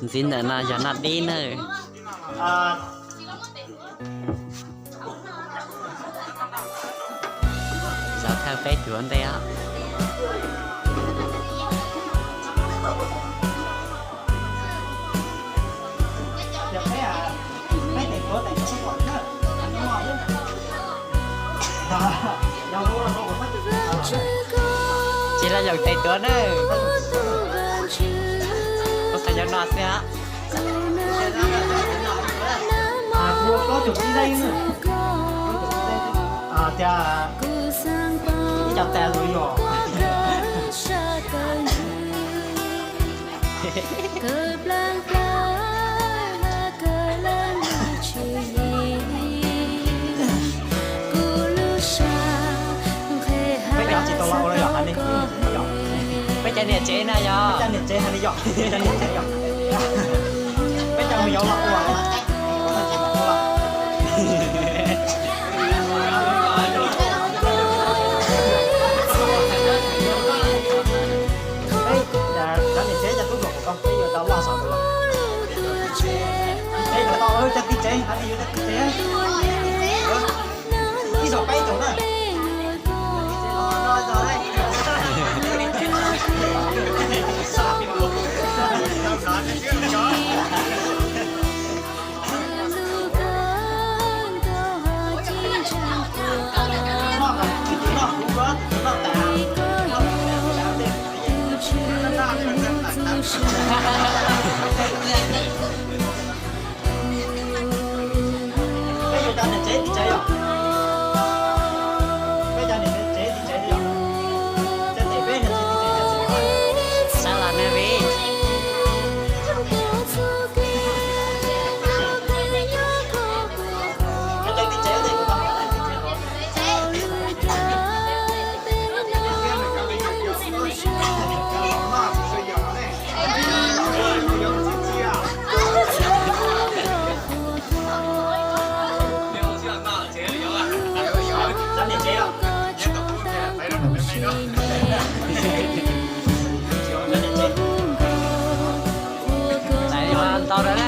Ntxiv ntawm no yog noj dib na. Zaum thawj peb tuav ntej os. Tsis los yoom tes tuav na. Ua qhov yoov no xwb. Tias ib co tas los yog. Peb cov tsis tau los ua los yog hais li, peb cov niam tsev na yog, peb cov niam tsev hais li yog, peb cov niam tsev yog, peb cov mus yov los ua. Peb cov niam tsev cov tub hluas kuv koj peb yuav tau loj saum tus los. Peb yuav tau cov tij tsev, hais li yuav cov tij tsev. Ib zaug peb tus na. Peb yuav cov niam tsev tij tsev yog, peb cov niam tsev tij tsev yog, cov niam tsev tij tsev yog, sab los na vim. Ntau lawm.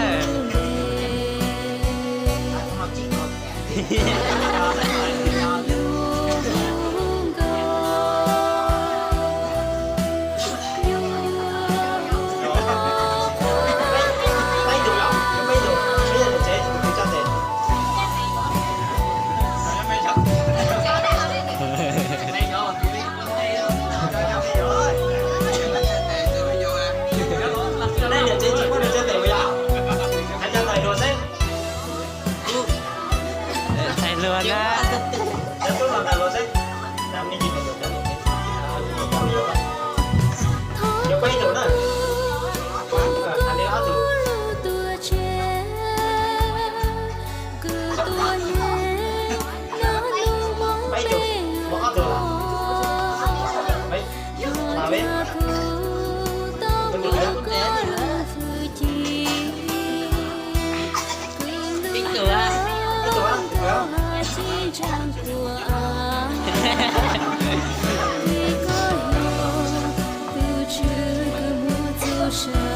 Txhais lus na.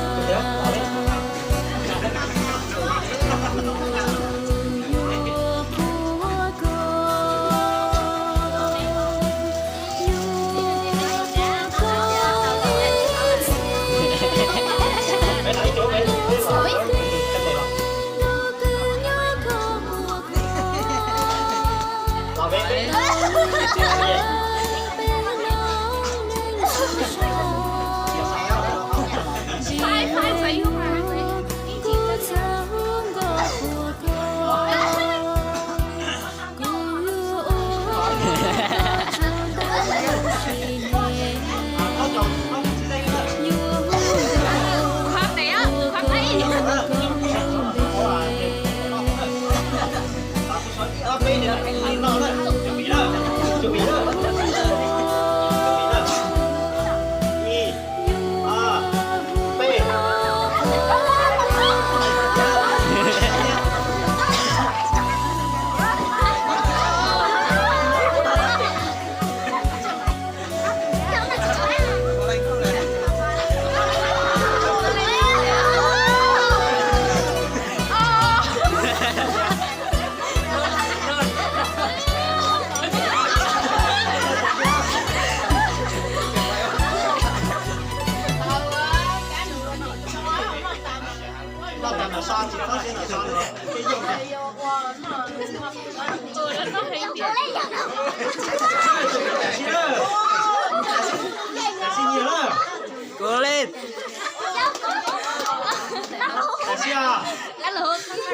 Ua no hais tias